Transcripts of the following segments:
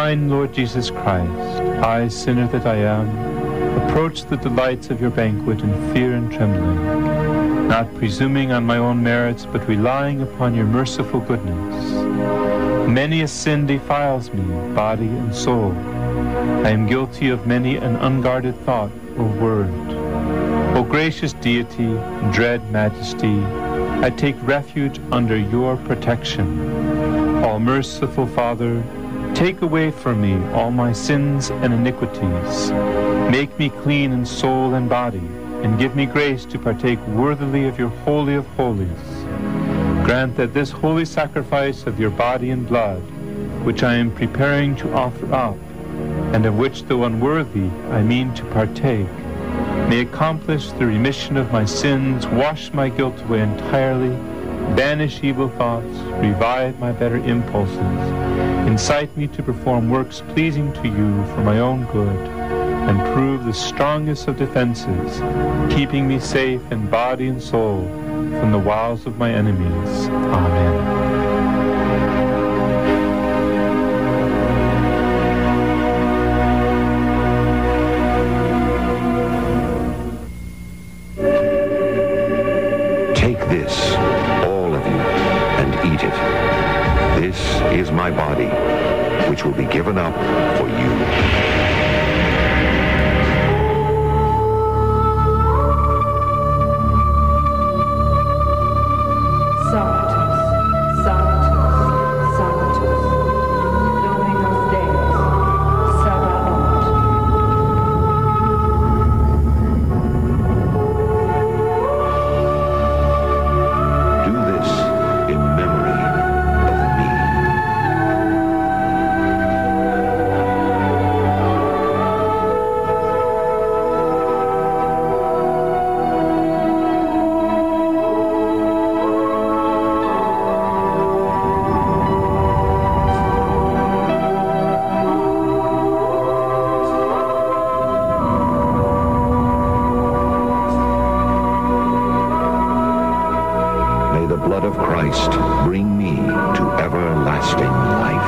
Divine Lord Jesus Christ, I, sinner that I am, approach the delights of your banquet in fear and trembling, not presuming on my own merits, but relying upon your merciful goodness. Many a sin defiles me, body and soul. I am guilty of many an unguarded thought or word. O gracious deity, dread majesty, I take refuge under your protection. All merciful Father, take away from me all my sins and iniquities. Make me clean in soul and body, and give me grace to partake worthily of your holy of holies. Grant that this holy sacrifice of your body and blood, which I am preparing to offer up, and of which, though unworthy, I mean to partake, may accomplish the remission of my sins, wash my guilt away entirely, banish evil thoughts, revive my better impulses, incite me to perform works pleasing to you for my own good, and prove the strongest of defenses, keeping me safe in body and soul from the wiles of my enemies. Amen. Take this, all of you, and eat it. This is my body, which will be given up for you. Sanctus, Sanctus, Sanctus, Dominus Deus, Sabaoth. Do this in memory of me. May the blood of Christ bring me to everlasting life.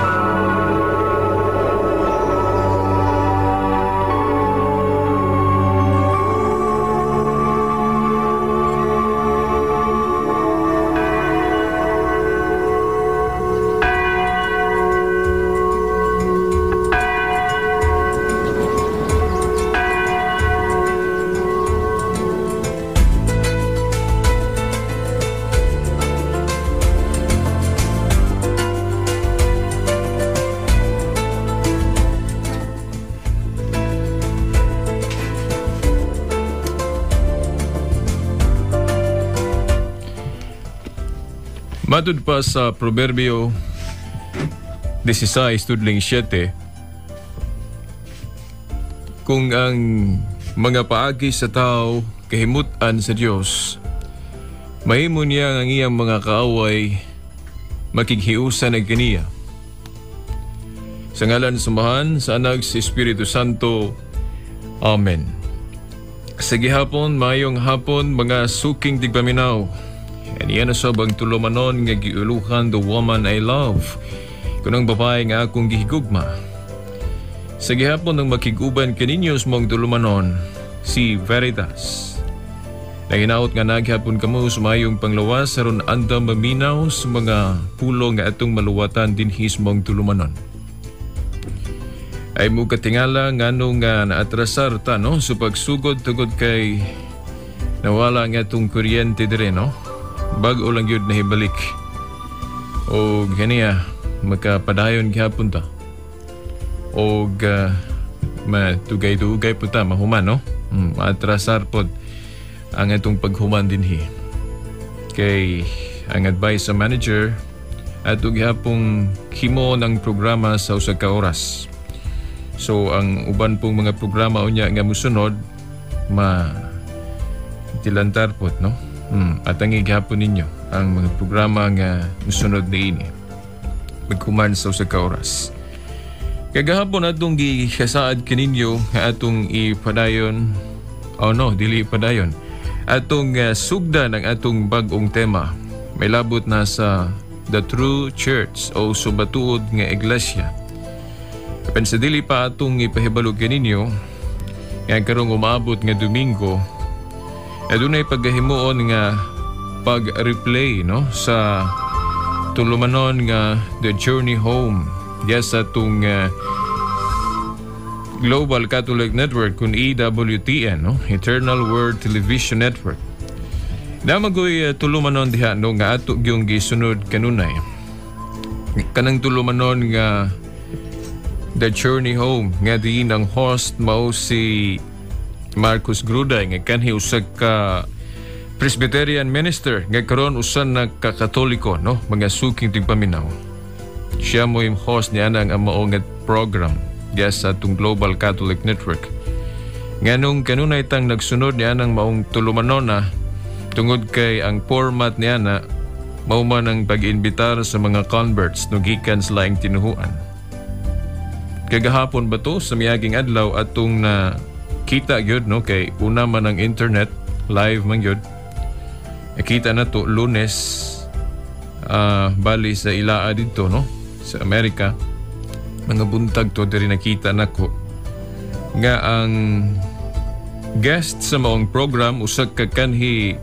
Matud pa sa Proverbio 16:7, kung ang mga paagi sa tao kahimutan sa Dios, mahimo niya ang iyang mga kaaway makighiusan ang kaniya. Sa ngalan sa Amahan, sa Anak, sa Espiritu Santo. Amen. Sa gihapon, mayong hapon, mga suking tigpaminaw. Aniya na sab ang tulumanon nga giuluhan The Woman I Love, kunang babae nga akong gihigugma. Sa gihapon ng makiguban kaninyo sa mong tulumanon, si Veritas. Naginaot nga naghapon kamo sa mayong panglawas aron andam maminaw sa mga pulo nga atong maluwatan dinhi sa mong tulumanon. Ay mo katingala ngano nga naatrasar ta, no, sa pagsugod tungod kay nawala nga atong kuryente dire, no. Bag-o lang yun nahibalik. O ganiya, makapadayon gihapon ta. O matugay-tugay po ta, mahuman, no? Maatrasar pod ang atong paghuman dinhi. Kay ang advice sa manager at gihapong himo ng programa sa usa ka oras. So ang uban pong mga programa unya nga musunod ma tilantar pod, no? At ang gihapon ninyo ang mga programa nga musunod niini maghuman sa usa ka oras. Kagahapon atong gisaad kaninyo nga atong ipadayon, oh no, dili ipadayon, atong sugdan ang atong bag-ong tema. May labot na sa The True Church o subatuod nga iglesia. Apan sa dili pa atong ipahibalo kaninyo nga karong umaabot nga Domingo, adunay paggahimuon nga pag-replay, no, sa tulumanon nga The Journey Home diya sa atong Global Catholic Network kun EWTN, no, Eternal Word Television Network. Namagoy tulumanon diha, no, nga ato gyung gisunod kanunay. Kanang tulumanon nga The Journey Home nga diin ang host mao si Marcos Gruday nga kanhi usa ka Presbyterian minister nga karon usa na ka Katoliko, no, mga suking tigpaminaw. Siya mo yung host niya ang mao nga program diya sa atong Global Catholic Network. Nganong kanunay tang nagsunod niya ang maong tulumanona tungod kay ang format niya na mao man ang pag-imbitar sa mga converts no gikan sa laing tinuhuan. Kagahapon ba to sa miaging adlaw atong na kita gyud, no, kay una man ang internet live man gyud. Nakita na to Lunes, bali sa ilaa dito, no, sa Amerika, mga buntag to diri nakita nako nga ang guest sa maong program usa ka kanhi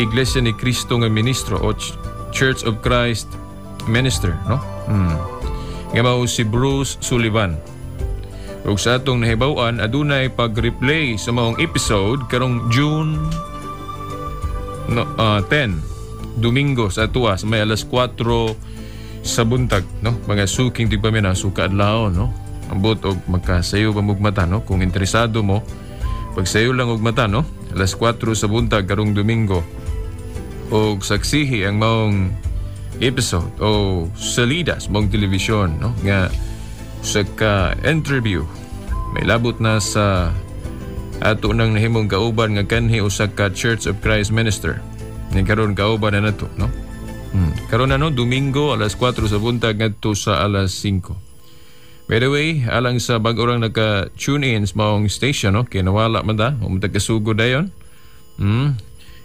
Iglesia ni Cristo nga ministro o Church of Christ minister, no, nga mao si Bruce Sullivan. Ug sa atong nahibaw-an, adunay pag-replay sa maong episode karong June, no, 10, Domingo sa atua sa may alas 4 sa buntag, no, mga suking tigpaminaw. Suka adlaw, no, ambot og magkasayo pa mog mata, no. Kung interesado mo, pagsayo lang og mata, no, alas 4 sa buntag karong Domingo og saksihi ang maong episode o salida sa maong telebisyon, no, nga sa ka interview may labot na sa ato nang nahimong kauban nga kanhi usa ka Church of Christ minister nga karon kauban na nato, no. Karon ano, Domingo, alas 4 sa buntag ngadto sa alas 5. By the way, alang sa bag-o rang naka-tune in sa maong station, no, kay nawala man ta, umtag kasugod dayon.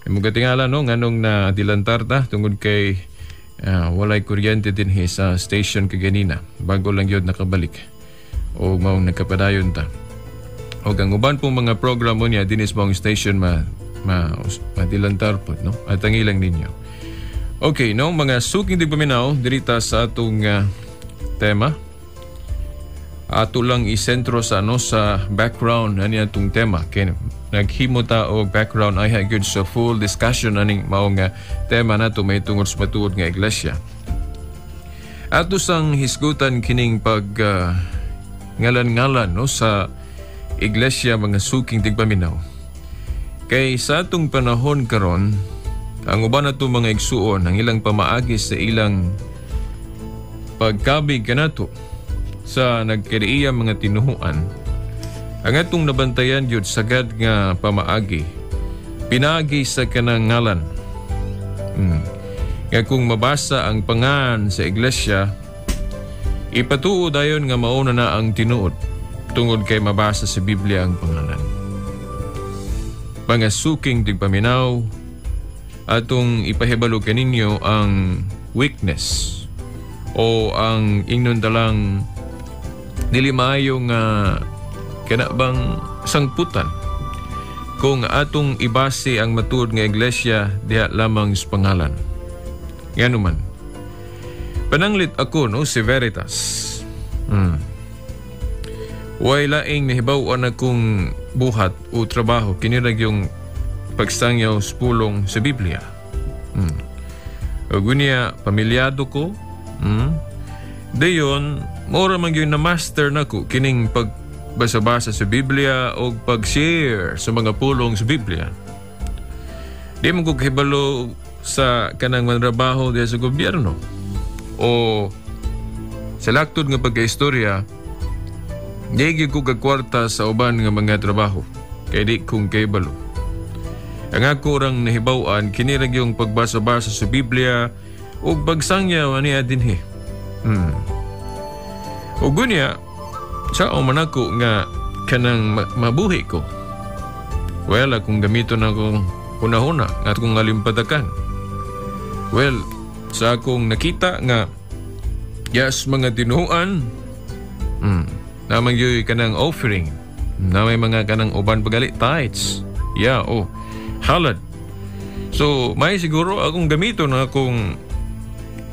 Imo katingala, no, nganong na dilantar ta tungod kay walay kuryente dinhi sa station kaganina. Bago lang gyud nakabalik. O maong nagkapadayon ta. O ang uban pong mga programo niya dinis maong station ma ma madilantar pod, no. At ang ilang ninyo. Okay, no, mga suking tigpaminaw, dirita sa atong tema. Ato lang isentro sa ano, sa background ani atong tema. Kay naghimo ta og background ay gyud sa full discussion aning mao nga tema nato may tungod sa matuod nga iglesia. Ato sang hisgutan kining pag ngalan-ngalan, no, sa iglesia, mga suking tigpaminaw. Kay sa atong panahon karon, ang uban nato mga igsuon ang ilang pamaagi sa ilang pagkabig kanato sa nagkariya mga tinuhuan, ang atong nabantayan gyud sagad nga pamaagi pinagi sa kanang ngalan. Nga kung mabasa ang pangan sa iglesia, ipatuo dayon nga mauna na ang tinuod tungod kay mabasa sa Biblia ang pangalan. Mga suking tigpaminaw, atong ipahibalo kaninyo ang weakness o ang ingnon talang dili maayo nga kana bang sangputan kung atong ibase ang matuod nga iglesia diha lamang sa pangalan. Ngano man, pananglit ako, no, si Veritas. Way laing nahibaw-an akong buhat o trabaho kini ra yung pagsangyaw sa pulong sa Biblia. Ug unya, pamilyado ko. Dayon, mura man gyud na master nako kining pagbasa-basa sa Biblia o pag-share sa mga pulong sa Biblia. Di man ko kahibalo sa kanang manrabaho diha sa gobyerno o sa laktod nga pagkaistorya, di gyud ko kagkwarta sa uban nga mga trabaho kay di kong kahibalo. Ang ako rang nahibaw-an kini ra gyung pagbasa-basa sa Biblia ug pagsangyaw ani dinhi. Ug unya, sao man ako nga kanang mabuhi ko. Well, akong gamiton akong hunahuna at akong alimpadakan. Well, sa akong nakita nga Yes, mga tinuan. Namang yoy kanang offering. Na may mga kanang uban pagali tithes. Yeah, oh. Halad. So, may siguro akong gamiton na akong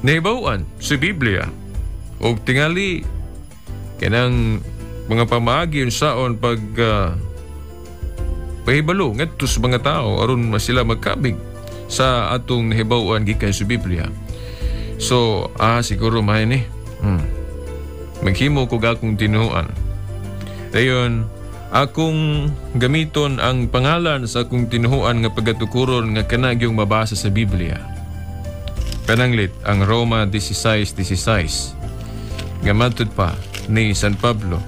nahibaw-an sa Biblia. O tingali kanang mga pamaagi unsaon pag pahibalo ngadto sa mga tao aron sila magkabig sa atong nahibaw-an gikan sa Biblia. So, siguro may ni. Maghimo ko akong tinuan. Dayon, akong gamiton ang pangalan sa akong tinuhuan nga pagatukuron nga kanagyong mabasa sa Biblia. Pananglit ang Roma 16:16 nga matud pa ni San Pablo.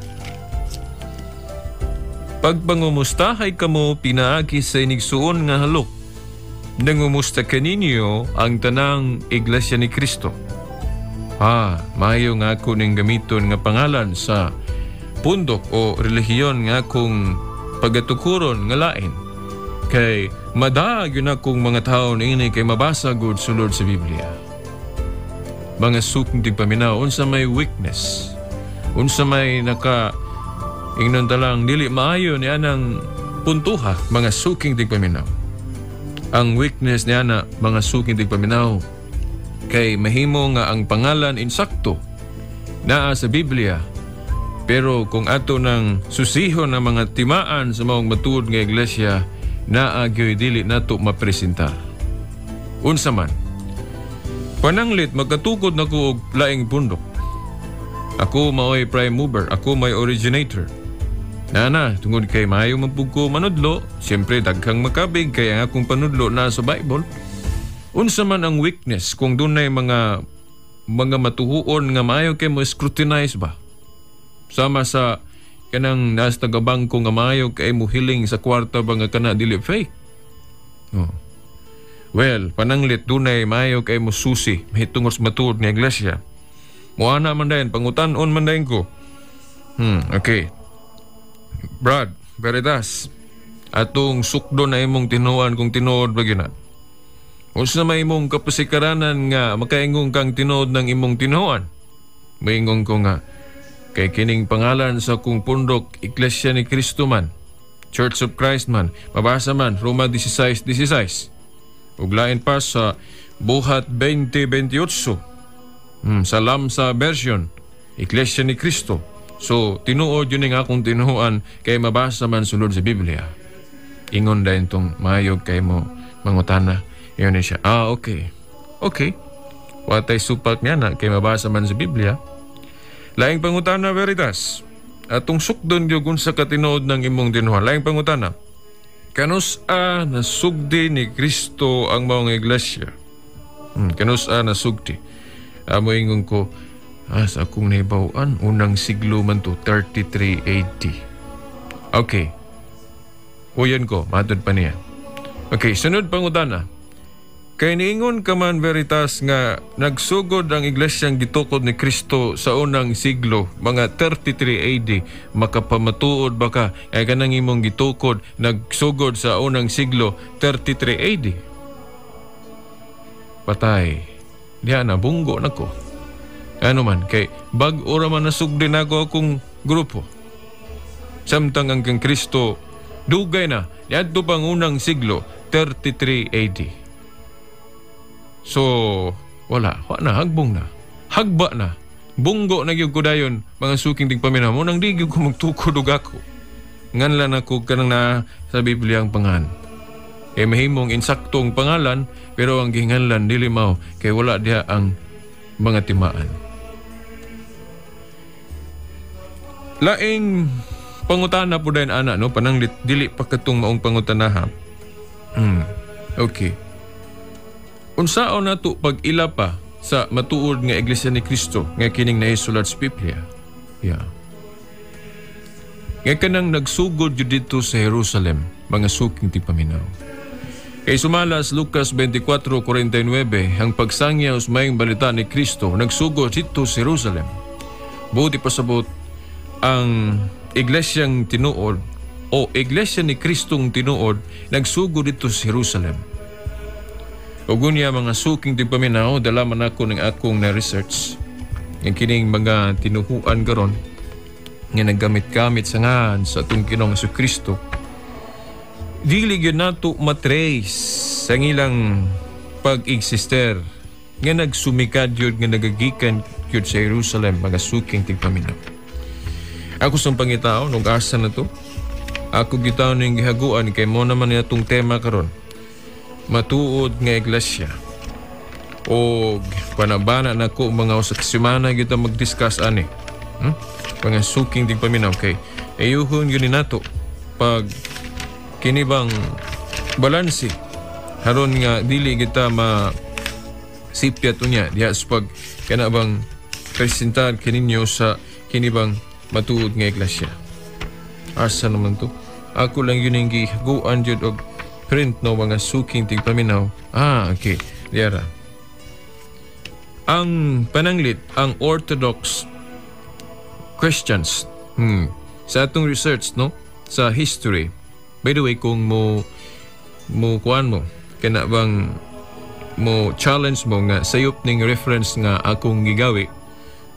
Pagpangumustahay kamo pinaagi sa inigsuon nga halok, nangumusta kaninyo ang tanang Iglesia ni Kristo. Maayo nga ako ning gamiton nga pangalan sa pundok o relihiyon nga akong pagatukuron nga lain. Kay madag yun akong mga tao niini kay mabasa gud sulod sa Biblia. Mga suking tigpaminaw, unsa may weakness, unsa may naka ingnon talang dili maayo ni anang puntuha, mga suking tigpaminaw. Ang weakness niya na mga suking tigpaminaw kay mahimo nga ang pangalan insakto naa sa Biblia, pero kung ato nang susihon ang mga timaan sa maong matuod nga iglesia, naa gyoy dili nato mapresentar. Unsa man, pananglit magkatukod na ko og laing pundok. Ako maoy prime mover, ako may originator. Nana, tungod kay maayo man pud ko manudlo, siyempre daghang makabig kay ang akong panudlo na sa Bible. Unsa man ang weakness kung dunay mga matuhuon nga maayo kay mo scrutinize ba? Sama sa kanang nasa taga-bangko nga maayo kay mo hiling sa kwarta ba nga kana dili fake. Oh. Well, pananglit dunay maayo kay mo susi mahitungod sa matuod nga iglesia. Moana man dayon, pangutan-on man dayon ko. Okay. Brad, Veritas, atong sukdo na imong tinuan kung tinuod ba gina. Unsa may imong kapasikaranan nga makaingong kang tinuod ng imong tinuan? Maingong ko nga, kay kining pangalan sa kong pundok, Iglesia ni Cristo man, Church of Christ man, mabasa man, Roma 16:16. Ug lain pa sa Buhat 20:28. Sa Lamsa version, Iglesia ni Cristo. So, tinuod yun nga akong tinuan kay mabasa man sulod sa Biblia. Ingon dahil itong mayog kay mo mangutana. Yun siya. Okay. Okay. Watay supak niya na kay mabasa man sa Biblia. Laing pangutana, Veritas. Atong sukdon yung sa katinood ng imong tinuan. Laing pangutana. Kanus-a nasugdi ni Kristo ang maong iglesia? Kanus-a nasugdi? Amo ingon ko, sa akong nahibaw-an, unang siglo man to, 33 AD. Okay. Uyan ko, matod pa niya. Okay, sunod pangutana. Kay niingon ka man, Veritas, nga nagsugod ang iglesyang gitukod ni Kristo sa unang siglo, mga 33 AD, makapamatuod ba ka ay kanang imong gitukod nagsugod sa unang siglo, 33 AD? Patay. Diya na, bunggo na ko. Ano man, kay bag-o ra man nasugdi na ako akong grupo. Samtang ang kang Kristo, dugay na, niadto pang unang siglo, 33 AD. So, wala na, hagbong na. Hagba na. Bunggo na gyud ko dayon, mga suking tigpaminaw. Munang di gyud ko magtukod og ako. Nganlan ako kanang na sa Biblia ang pangan. Kay mahimong insaktong pangalan, pero ang gihinganlan dili mao kay wala diha ang mga timaan. Laing pangutana po dayon ana, no, pananglit dili pa katong maong pangutana ha. Okay. Unsaon nato pag-ila pa sa matuod nga Iglesia ni Kristo nga kining naisulat sa Biblia? Yeah. Nga kanang nagsugod yun dito sa Jerusalem, mga suking tigpaminaw. Kay sumalas Lucas 24:49, ang pagsangyaw sa mayong balita ni Kristo nagsugod dito sa Jerusalem. Buti pasabot ang iglesyang tinuod o iglesia ni Kristong tinuod nagsugod dito sa Jerusalem. Ug unya mga suking tigpaminaw, dala man ako ng akong na-research. Nga kining mga tinuhuan karon nga naggamit-gamit sa ngalan sa atong Ginoong Kristo, dili gyud nato matrace sa ilang pag-exister nga nagsumikad yun, nga nagagikan yun sa Jerusalem, mga suking tigpaminaw. Ako sa pangitao, nung asa na to, ako gitaw ning gihaguan kay mo naman niya itong tema karon. Matuod nga iglesia. O panabana na ko mga usa ka semana kita mag-discuss ani. Mga suking tigpaminaw kay ayuhon yun ni nato pag kini bang balanse haron nga dili kita ma sipyat unya diha sa pag kana bang presentar kininyo sa kini bang matuod nga iglesia. Asa naman to? Ako lang yun ang gihaguan jud og print no, mga suking tigpaminaw. Ah, okay. Diara. Ang pananglit, ang Orthodox Christians, sa atong research, no, sa history. By the way, kung mo mo kuan mo, kana bang mo challenge mo nga sayop ning reference nga akong gigawi,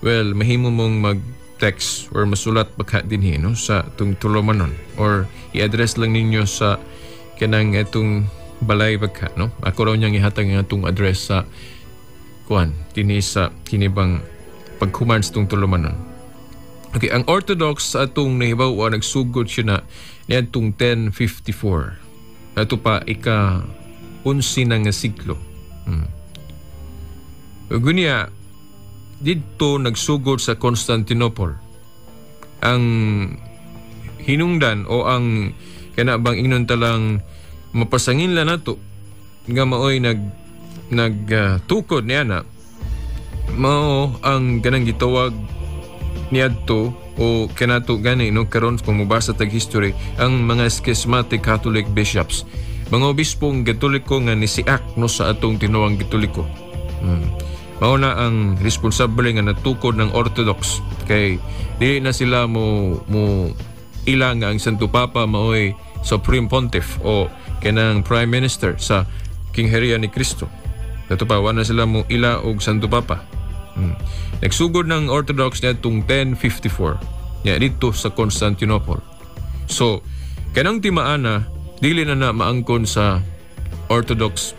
well, mahimo mong mag text or masulat pagka dinhi, no, sa itong tulumanon or i-address lang ninyo sa kanang itong balay pagka, no. Ako raw niyang ihatag ang atong address sa kuan dinhi sa kinibang pagkuman sa itong tulumanon. Okay, ang Orthodox sa atong nahibaw nagsugod siya na niadtong 1054. Ato pa ika 11 na nga siglo. Gunya, didto nagsugod sa Constantinople. Ang hinungdan o ang kana bang ingnon talang mapasangin lang nato nga maoy nag nagtukod niya na mao ang kanang gitawag niadto o kanato gani, no, karon kung mobasa tag history, ang mga schismatic Catholic bishops, mga obispong Katoliko nga nisiak, no, sa atong tinuang Katoliko. Mao na ang responsable nga natukod ng Orthodox kay dili na sila mo mo ila nga ang Santo Papa maoy Supreme Pontiff o kanang Prime Minister sa Kingharian ni Kristo. Dato pa, wala na sila mo ila og Santo Papa. Nagsugod ng Orthodox niadtong 1054 nya dito sa Constantinople. So, kanang timaana dili na na maangkon sa Orthodox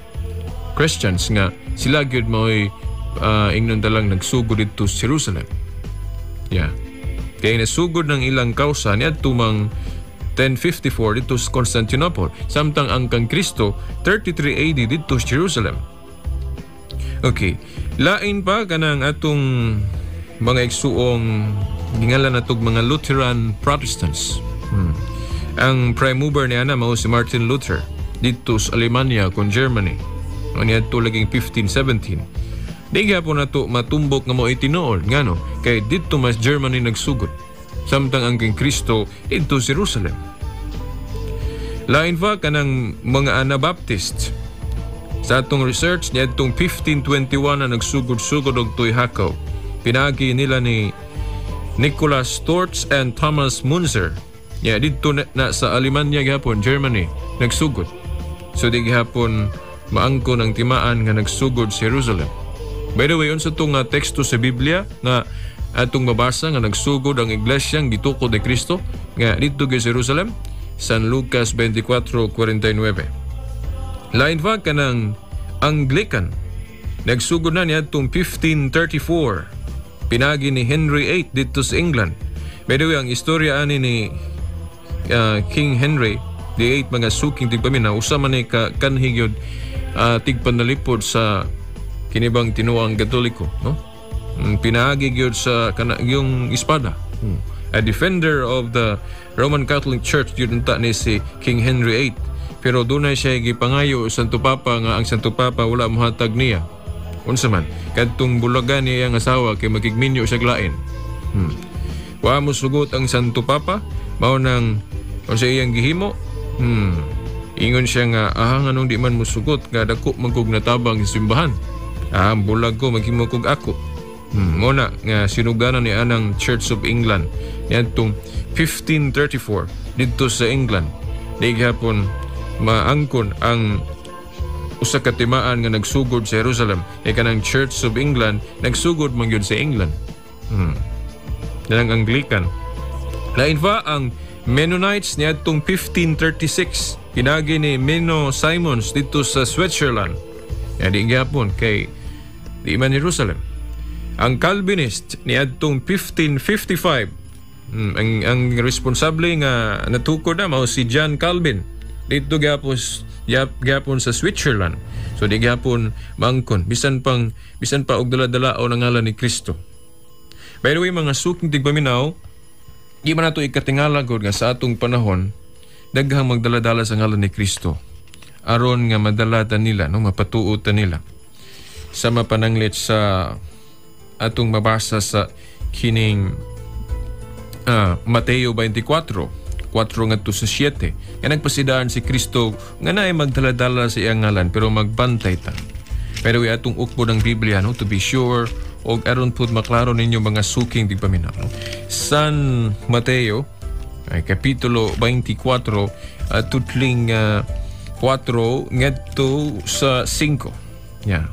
Christians nga sila gyud maoy ingnon talang nagsugod dito sa Jerusalem. Yeah. Kaya nasugod ng ilang kausa niadto mang 1054 dito sa Constantinople. Samtang ang kang Kristo 33 AD dito sa Jerusalem. Okay. Lain pa kanang atong mga igsuong gingalan natog mga Lutheran Protestants. Ang prime mover niya na mao si Martin Luther dito sa Alemanya kon Germany. O niadto laging 1517. Di gyapon nato matumbok nga mao tinuod ngano kay didto mas Germany nagsugod. Samtang ang king Kristo didto sa Jerusalem. Lain pa kanang mga Anabaptist. Sa atong research niadtong 1521 na nagsugod-sugod og tuyhakaw. Pinagi nila ni Nicholas Storch and Thomas Munzer. Ya didto na sa Alemanya gihapon, Germany, nagsugod. So di gihapon maangko ng timaan nga nagsugod sa Jerusalem. By the way, unsa tong nga teksto sa Biblia nga atong mabasa nga nagsugod ang iglesia gitukod ni Kristo nga didto sa Jerusalem? San Lucas 24:49. Lain pa kanang Anglican. Nagsugod na niya itong 1534. Pinagi ni Henry VIII dito sa England. By the way, ang istorya ani ni King Henry VIII, mga suking tigpaminaw, usa man ni ka kanhi gyud tigpanalipod sa kinibang tinuang Katoliko, no? Pinaagi gyud sa kana yung espada. A defender of the Roman Catholic Church gyud unta ni si King Henry VIII. Pero dunay siya gipangayo sa Santo Papa nga ang Santo Papa wala mohatag niya. Unsa man kadtong bulagan niya ang asawa kay makigminyo siya lain. Wa mo sugot ang Santo Papa, mao nang unsa iyang gihimo? Ingon siya nga aha, nganong di man mo sugot nga dako man kog natabang sa simbahan. Ah, bulag ko, maghimo kog ako. Mo na nga sinuganan ni anang Church of England niadtong 1534 didto sa England. Di gihapon maangkon ang usa ka timaan nga nagsugod sa Jerusalem. Kay kanang Church of England nagsugod man gyud sa England. Yan ang Anglican. Lain pa ang Mennonites niadtong 1536, pinagi ni Menno Simons dito sa Switzerland. Ya, di gyapon kay di man Jerusalem. Ang Calvinist niadtong 1555. Ang responsable nga natukod na mao si John Calvin. Dito gyapon gyapon sa Switzerland. So di gyapon mangkon bisan pa og dala-dala ang ngalan ni Kristo. By the way, mga suking tigpaminaw, di man nato ikatingala gud nga sa atong panahon daghang magdala-dala sa ngalan ni Kristo aron nga madala ta nila, no, mapatuo ta nila. Sama pananglit sa atong mabasa sa kining Mateo 24, 4 ngadto sa 7, nga nagpasidaan si Kristo nga naay magdala-dala sa iyang ngalan, pero magbantay ta. Pero atong ukbo ng Biblia, no, to be sure og aron pud maklaro ninyo, mga suking tigpaminaw, no? San Mateo ay kapitulo 24, tutling 4 ngadto sa 5. Yeah.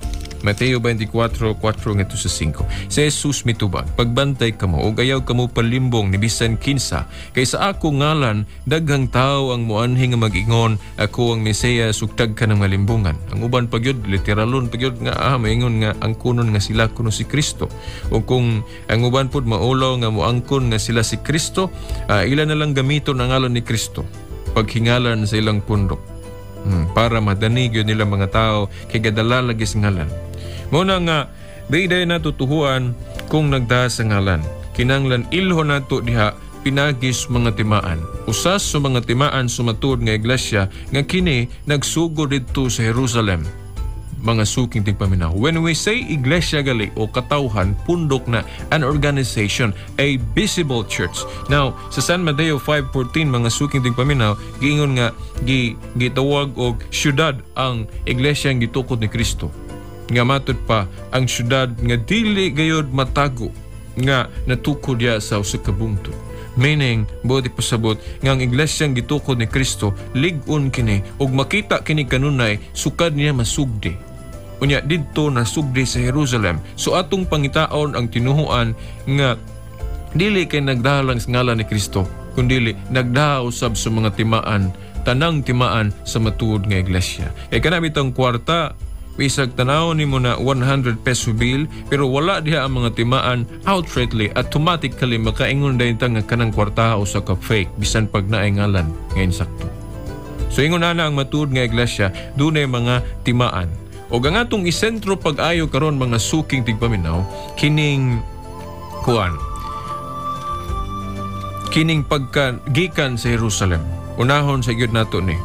Mateo 24, 4 ngadto sa 5. Si Jesus mitubag, "Pagbantay kamo ug ayaw kamo palimbong ni bisan kinsa, kay sa ako ngalan daghang tawo ang muanhi nga mag-ingon, 'Ako ang Mesiyas,' ug daghan ang malimbungan." Ang uban pa gyud, literalon pa gyud nga maingon nga ang kunon nga sila kuno si Kristo. O kung ang uban pud maulaw nga moangkon nga sila si Kristo, ila na lang gamiton ang ngalan ni Kristo paghingalan sa ilang pundok. Para madanig yun nila mga tao kay gadala lagi sa ngalan. Mao na nga di day natutuhuan kung nagdaha sa ngalan. Kinanglan ilho nato diha pinagis mga timaan. Usas sa mga timaan sumatuod nga iglesia nga kini nagsugod didto sa Jerusalem, mga suking tigpaminaw. When we say iglesia gali o katawhan, pundok na, an organization, a visible church. Now, sa San Mateo 5:14, mga suking tigpaminaw, giingon nga gitawag og syudad ang iglesia ang gitukod ni Kristo. Nga matud pa ang syudad nga dili gayod matago nga natukod ya sa usa ka bungtod. Meaning, buot ipasabot nga ang iglesyang gitukod ni Kristo, lig-on kini ug makita kini kanunay sukad niya masugdi. Unya didto nasugdi sa Jerusalem. So atong pangitaon ang tinuhuan nga dili kay nagdalang sa ngalan ni Kristo, kundili nagdaha usab sa mga timaan, tanang timaan sa matuod nga iglesia. Kay kana bitong kwarta, bisag tanaw nimo na 100 peso bill pero wala diha ang mga timaan, outrightly, automatically makaingon dayon ta nga kanang kwarta usa ka fake bisan pag naay ngalan nga insakto. So ingon ana ang matuod nga iglesia, dunay mga timaan. O ang atong isentro pag-ayo karon, mga suking tigpaminaw, kining kuan, kining pagka gikan sa Jerusalem. Unahon sa gyud nato ni.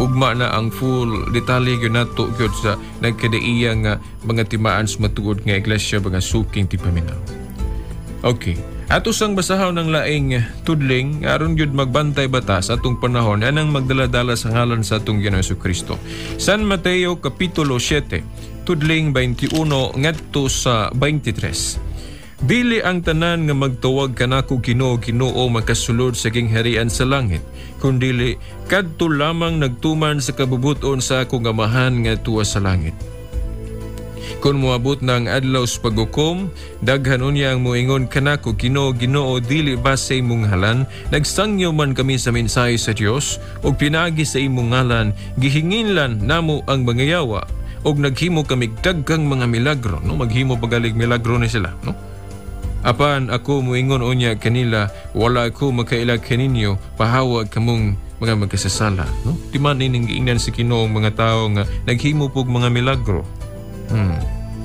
Ugma na ang full detalye gyud nato gyud sa nagkadaiya nga mga timaan sa matuod nga iglesia, mga suking tigpaminaw. Okay. Ato sang basahon ng laing tudling aron gyud magbantay bata sa atong panahon anang magdala-dala sa ngalan sa atong Ginoong Kristo. San Mateo kapitulo 7 tudling 21 ngadto sa 23. "Dili ang tanan nga magtawag kanako 'Ginoo, Ginoo' makasulod sa gingharian sa langit, kundili kadto lamang nagtuman sa kabubuton sa akong Amahan nga tuwa sa langit. Kung moabot na ang adlaw sa paghukom, daghan unya ang moingon kanako, 'Ginoo, Ginoo, dili ba sa imong ngalan nagsangyaw man kami sa mensahe sa Dios, ug pinaagi sa imong ngalan gihinginlan namo ang mga yawa, ug naghimo kami daghang mga milagro?'" No, maghimo pagalig milagro ni sila, no? "Apan ako moingon unya kanila, 'Wala ako makaila kaninyo, pahawag kamong mga magkasasala,'" no? Di man ining giingnan sa Ginoo ang mga tao nga naghimo pog mga milagro.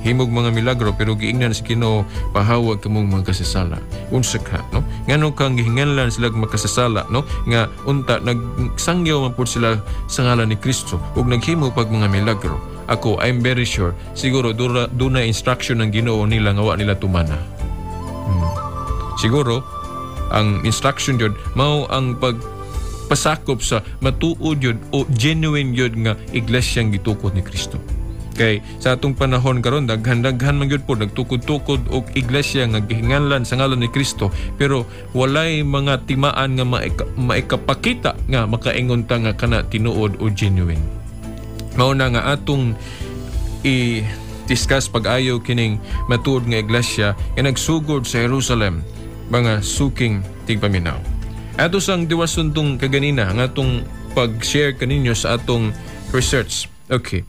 Himog mga milagro pero giingnan sa Ginoo, "Pahawag kamong mga kasasala." Unsa ka, no? Ngano kang gihinganlan sila makasasala, no? Nga unta nagsangyaw man pud sila sa ngalan ni Kristo ug naghimo pag mga milagro. Ako, I'm very sure, siguro duna instruction ng Ginoo nila nga wa nila tumana. Siguro ang instruction jud mao ang pag pasakop sa matuod yun o genuine yun nga iglesyang gitukod ni Kristo. Kay sa atong panahon karon, daghan-daghan man gyud po nagtukod-tukod og iglesia nga gihinganlan sa ngalan ni Kristo, pero walay mga timaan nga maikapakita nga makaingon ta nga kana tinuod o genuine. Mao na nga atong i Discuss pag-ayo kining matuod nga iglesia nga nagsugod sa Jerusalem, mga suking tigpaminaw. Ato sang diwason tong kaganina nga atong pag-share kaninyo sa atong research. Okay.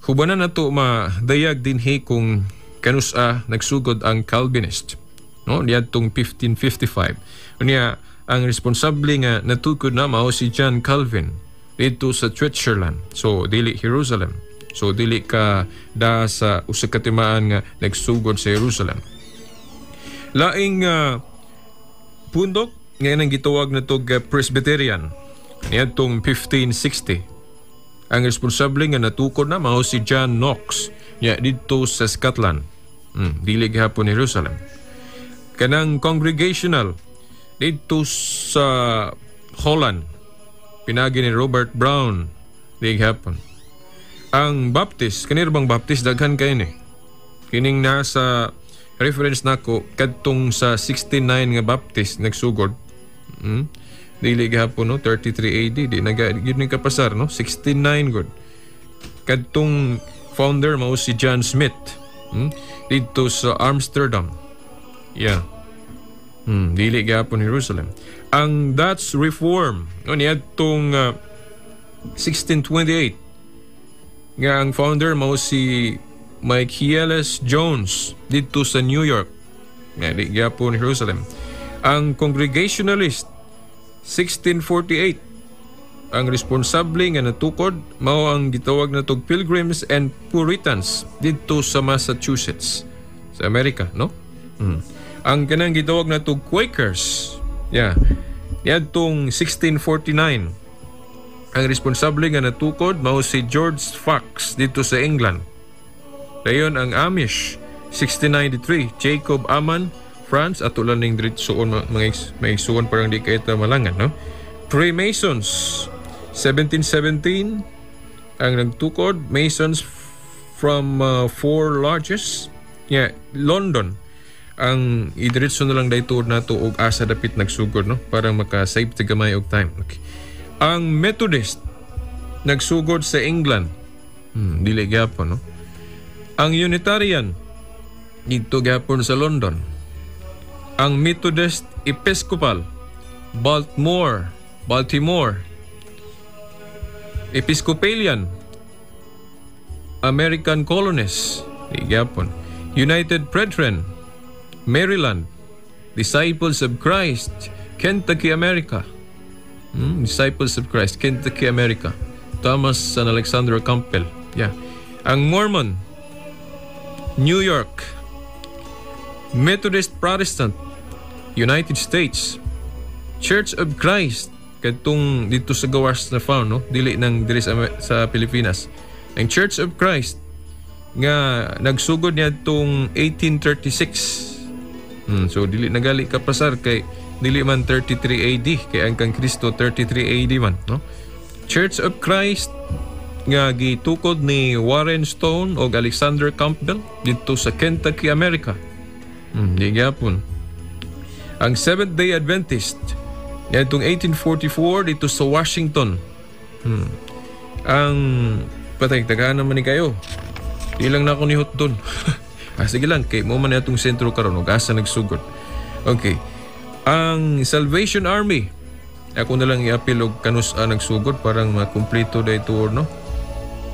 Hubanan nato madayag dinhi kung kanusa nagsugod ang Calvinist. No, niadtong 1555. Unya ang responsable nga natukod na mao si John Calvin didto sa Switzerland. So dili Jerusalem. So dili ka da sa usa ka timaan nga nagsugod sa Jerusalem. Laing pundok nga ang gitawag natog Presbyterian niadtong 1560. Ang responsable nga natukod na mao si John Knox nya didto sa Scotland. Dili gihapon Jerusalem. Kanang Congregational didto sa Holland, pinagi ni Robert Brown, di gihapon. Ang Baptist, kanira bang Baptist daghan kay ni. Kining nasa reference nako kadtong sa 69 nga Baptist nagsugod. Dili gihapon, no, 33 AD di naga gyud ni kapasar, no, 69 gud. Kadtong founder mao si John Smith. Didto sa Amsterdam. Yeah. Dili gihapon Jerusalem. Ang Dutch Reform, no, niadtong 1628 nga ang founder mao si Michaelis Jones didto sa New York. Nga di gihapon Jerusalem. Ang Congregationalist, 1648, ang responsable nga natukod mao ang gitawag natog Pilgrims and Puritans didto sa Massachusetts sa Amerika, no? Ang kanang gitawag natog Quakers. Yeah. Niadtong 1649, ang responsable nga natukod mao si George Fox didto sa England. Dayon ang Amish, 1693, Jacob Amman, France. Ato lang ning diretsoon, mga maigsuon, parang di kay ta malangan, no? Freemasons, 1717, ang nagtukod Masons from four lodges, yeah, London. Ang idiretso na lang dayto nato og asa dapit nagsugod, no, para maka-save ta gamay og time. Okay. Ang Methodist nagsugod sa England. Dili gyapon, no? Ang Unitarian didto gyapon sa London. Ang Methodist Episcopal, Baltimore, Baltimore. Episcopalian, American Colonists, di gyapon. United Brethren, Maryland. Disciples of Christ, Kentucky, America. Disciples of Christ, Kentucky, America. Thomas and Alexander Campbell. Yeah. Ang Mormon, New York. Methodist Protestant, United States. Church of Christ, kadtong didto sa gawas na found, no? Dili nang diri sa Pilipinas. Ang Church of Christ nga nagsugod niadtong 1836. So dili nagali kapasar kay dili man 33 AD, kay ang kang Kristo 33 AD man, no? Church of Christ nga gitukod ni Warren Stone og Alexander Campbell didto sa Kentucky, America. Di gyapon. Ang Seventh Day Adventist niadtong 1844 didto sa Washington. Ang patay tagaan naman ni kayo. Di lang na ako ni doon. Ah, sige lang, kay mo man atong sentro karon ug asa nagsugod. Okay. Ang Salvation Army, ako na lang iapil og kanus-a nagsugod parang makumpleto day tuor, no?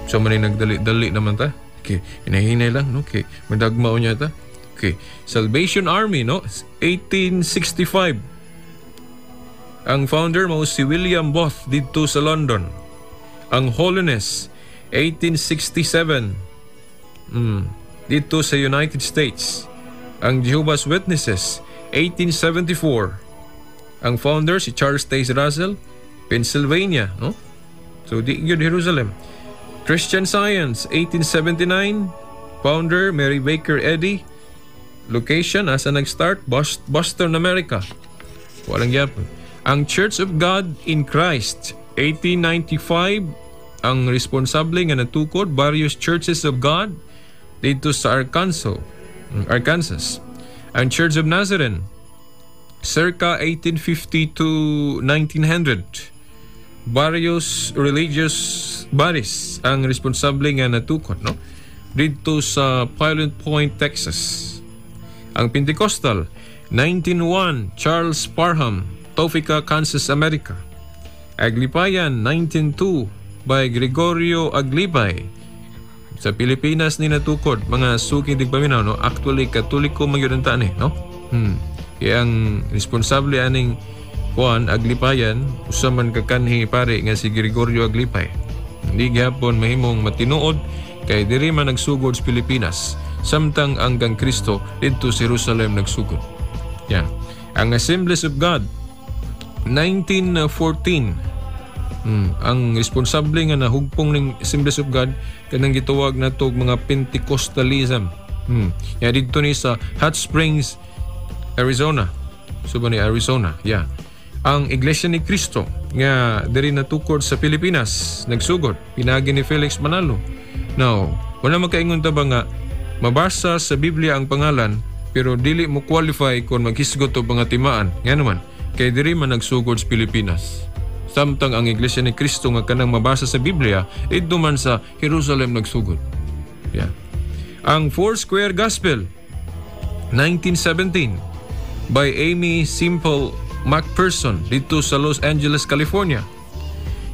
So man nagdali-dali naman ta. Okay, hinahinay lang, no? Okay, madagmao niya ta. Okay, Salvation Army, no? 1865. Ang founder mao si William Booth didto sa London. Ang Holiness, 1867. Didto sa United States. Ang Jehovah's Witnesses, 1874. Ang founder si Charles Taze Russell, Pennsylvania, no? So di gyud Jerusalem. Christian Science, 1879. Founder Mary Baker Eddy. Location asa nag-start, Boston, America. Walang gyapon. Ang Church of God in Christ, 1895. Ang responsable nga natukod, various churches of God didto sa Arkansas. Ang Church of Nazarene, circa 1850 to 1900. Various religious bodies ang responsable nga natukod, no? didto sa Pilot Point, Texas. Ang Pentecostal, 1901, Charles Parham, Topeka, Kansas, America. Aglipayan, 1902, by Gregorio Aglipay. Sa Pilipinas ni natukod, mga suki tigpaminaw, no? Actually, Katoliko man gyud ang taan eh, no? Kaya ang responsable aning kuan Aglipayan, usa man ka kanhi pare nga si Gregorio Aglipay. Hindi gihapon mahimong matinuod kay diri man nagsugod sa Pilipinas, samtang ang kang Kristo didto sa Jerusalem nagsugod. Yan. Ang Assemblies of God, 1914. Ang responsable nga nahugpong ning Assemblies of God kanang gitawag nato og mga Pentecostalism. Ya, didto ni sa Hot Springs, Arizona. So ba ni Arizona? Yeah. Ang Iglesia ni Cristo nga diri natukod sa Pilipinas nagsugod pinagi ni Felix Manalo. Now, wala makaingon ta ba nga mabasa sa Biblia ang pangalan pero dili mo qualify kung maghisgot og mga timaan? Nga naman, kay diri man nagsugod sa Pilipinas. Samtang ang Iglesia ni Cristo nga kanang mabasa sa Biblia, didto man sa Jerusalem nagsugod. Yeah. Ang Four Square Gospel, 1917, by Aimee Semple McPherson dito sa Los Angeles, California.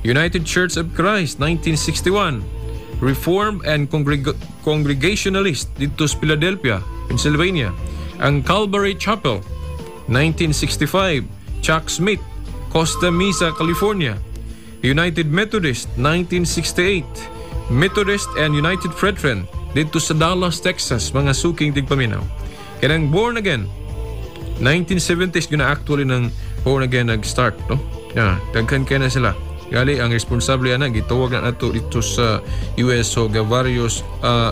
United Church of Christ, 1961. Reformed and Congregationalist dito sa Philadelphia, Pennsylvania. Ang Calvary Chapel, 1965. Chuck Smith, Costa Mesa, California. United Methodist, 1968. Methodist and United Brethren dito sa Dallas, Texas, mga suking tigpaminaw. Kanang Born Again, 1970s yun na actually ng Born Again nag-start, no? Yeah, daghan kay na sila. Gali ang responsable ana gitawag na nato dito sa US o various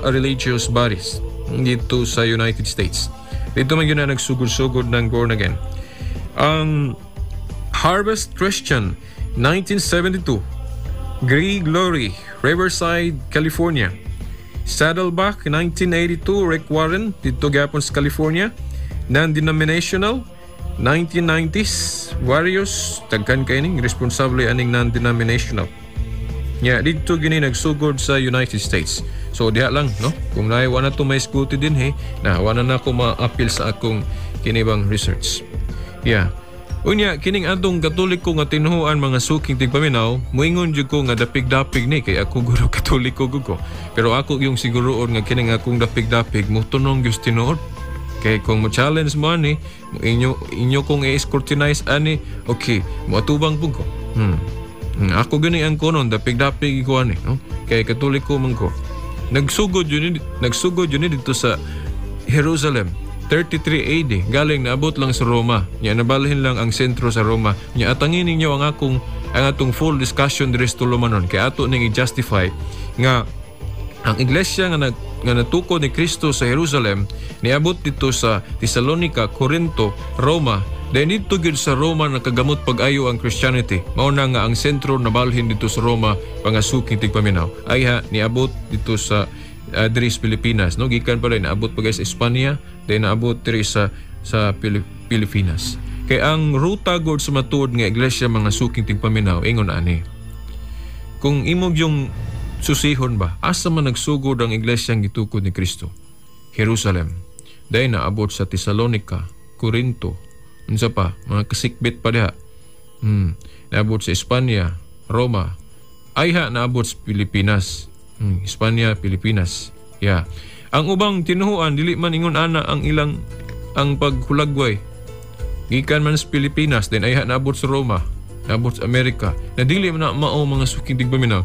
religious bodies dito sa United States. Dito man yun na nagsugod-sugod ng Born Again. Ang Harvest Christian, 1972. Grey Glory, Riverside, California. Saddleback, 1982, Rick Warren, dito gyapon sa California. Non-denominational, 1990s, various, daghan kay ning responsable aning non-denominational. Ya, dito gini nagsugod sa United States. So diha lang, no? Kung naay wa na to may isguti dinhi, na wa na nako ma-appeal sa akong kinibang research. Yeah. Unya kining atong Katoliko nga tinuhuan, mga suking tigpaminaw, muingon jud ko nga dapig-dapig ni kay ako guro Katoliko gud ko. Pero ako yung siguroon nga kining akong dapig-dapig mo tunong gyud tinuod. Kay kung mo challenge mo ani, inyo inyo kong i-scrutinize ani, okay, moatubang pud ko. Ako gani ang kunon, dapig-dapig ko ani, no? Kay Katoliko man ko. Nagsugod yun ni dito sa Jerusalem. 33 AD, galing naabot lang sa Roma. Nya nabalhin lang ang sentro sa Roma. Nya atangin ninyo ang atong full discussion diri sa tulumanon kay ato ning i-justify nga ang iglesia nga natukod ni Kristo sa Jerusalem niabot dito sa Thessalonica, Corinto, Roma. Dahil dito gyud sa Roma nakagamot pag-ayo ang Christianity. Mao na nga ang sentro nabalhin dito sa Roma, pangasuking tigpaminaw. Ayha niabot dito sa diri sa Pilipinas, no? Gikan pa rin naabot pa guys sa Espanya, then naabot diri sa Pilipinas. Kay ang ruta gud sa matuod nga iglesia, mga suking tigpaminaw, ingon ani. Kung imong yung susihon ba, asa man nagsugod ang iglesia ang gitukod ni Kristo? Jerusalem. Dahil naabot sa Thessalonica, Corinto, unsa pa, mga kasikbit pa diha. Naabot sa Espanya, Roma. Ayha naabot sa Pilipinas. Espanya, Pilipinas. Yeah. Ang ubang tinuhuan dili man ingon ana ang ilang ang paghulagway. Gikan man sa Pilipinas, then ayha naabot sa Roma, naabot sa Amerika. Na dili man na mao, mga suking tigpaminaw.